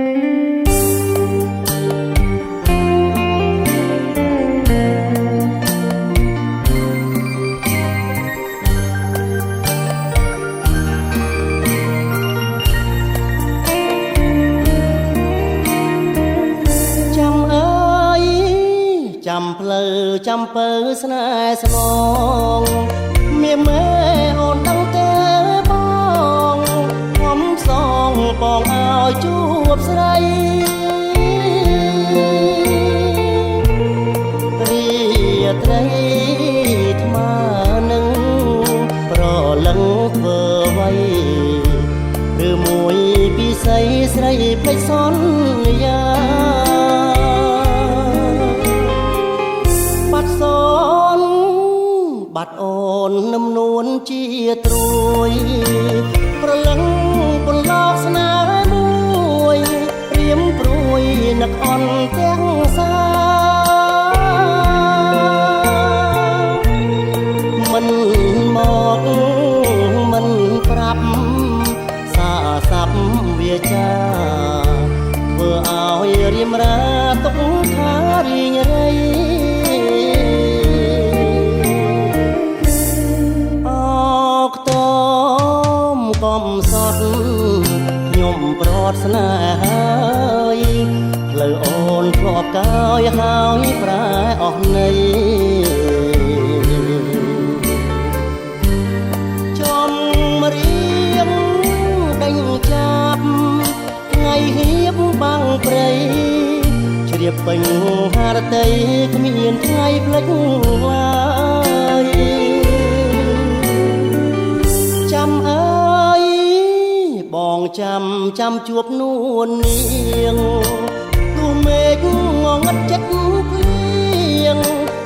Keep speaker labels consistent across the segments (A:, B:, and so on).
A: ចាំអើយចាំផ្លូវចាំពៅស្នេហ៍ស្នងមានមេអូនដឹងទេបងខំសងបងឲ្យជួបស្រីរាត្រីថ្មនឹងប្រលឹងធ្វើអ្វីឬមួយពិសីស្រីភ្លេចសន្យា បាត់សូនបាត់អូននឹមនួនជាត្រួយប្រលឹងពន្លកស្នេហ៍មួយរៀមព្រួយនឹកអន់ទាំងសាមិនមកមិនប្រាប់សាស័ព្ទវាចាធ្វើឲ្យរៀមរាទុកថារីងរៃ អោខ្ទមកំសត់ខ្ញុំប្រត់ស្នេហ៍ហើយផ្លូវអូនធ្លាប់កាយហើយប្រែអស់ន័យចំរៀងដេញចាប់ថ្ងៃហៀបបាំងព្រៃជ្រាបពេញហារតីគ្មានថ្ងៃភ្លេចឡើយ ចាំអើយបងចាំចាំជួបនួននាងទោះមេឃងងឹតចិត្តភ្លៀង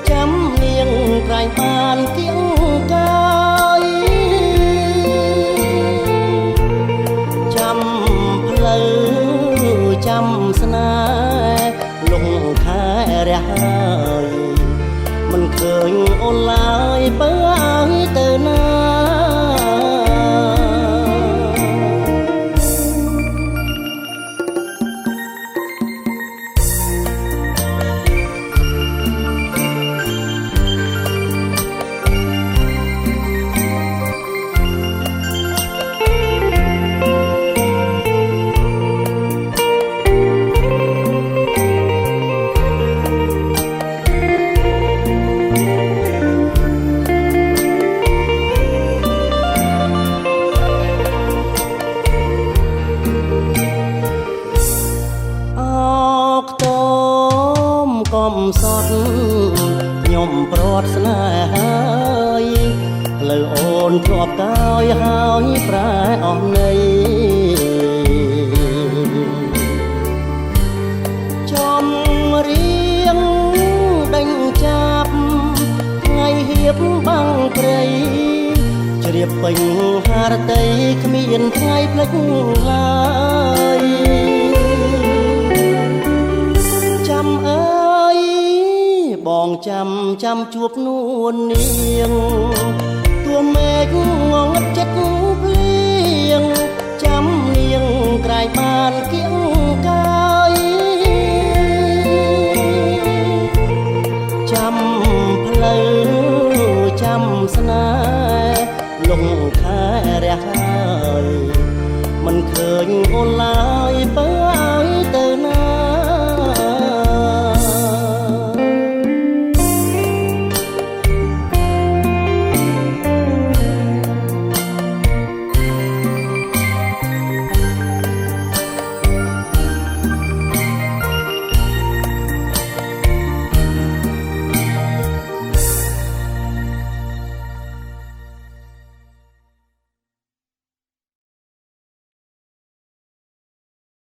A: ចាំនាងក្រែងបានគៀងកាយចាំផ្លូវចាំស្នេហ៍លងខែរះហើយមិនឃើញអូនឡើយបើឲ្យទៅណា អោខ្ទមកំសត់ខ្ញុំប្រត់ស្នេហ៍ហើយផ្លូវអូនធ្លាប់កាយហើយប្រែអស់ន័យចំរៀងដេញចាប់ថ្ងៃហៀបបាំងព្រៃជ្រាបពេញហារតីគ្មានថ្ងៃភ្លេចឡើយ ចាំអើយបងចាំចាំជួបនួននាងទោះមេឃងងឹតចិត្តភ្លៀងចាំនាងក្រែងបានគៀងកាយចាំផ្លូវចាំស្នេហ៍លងខែរះហើយមិនឃើញអូនឡើ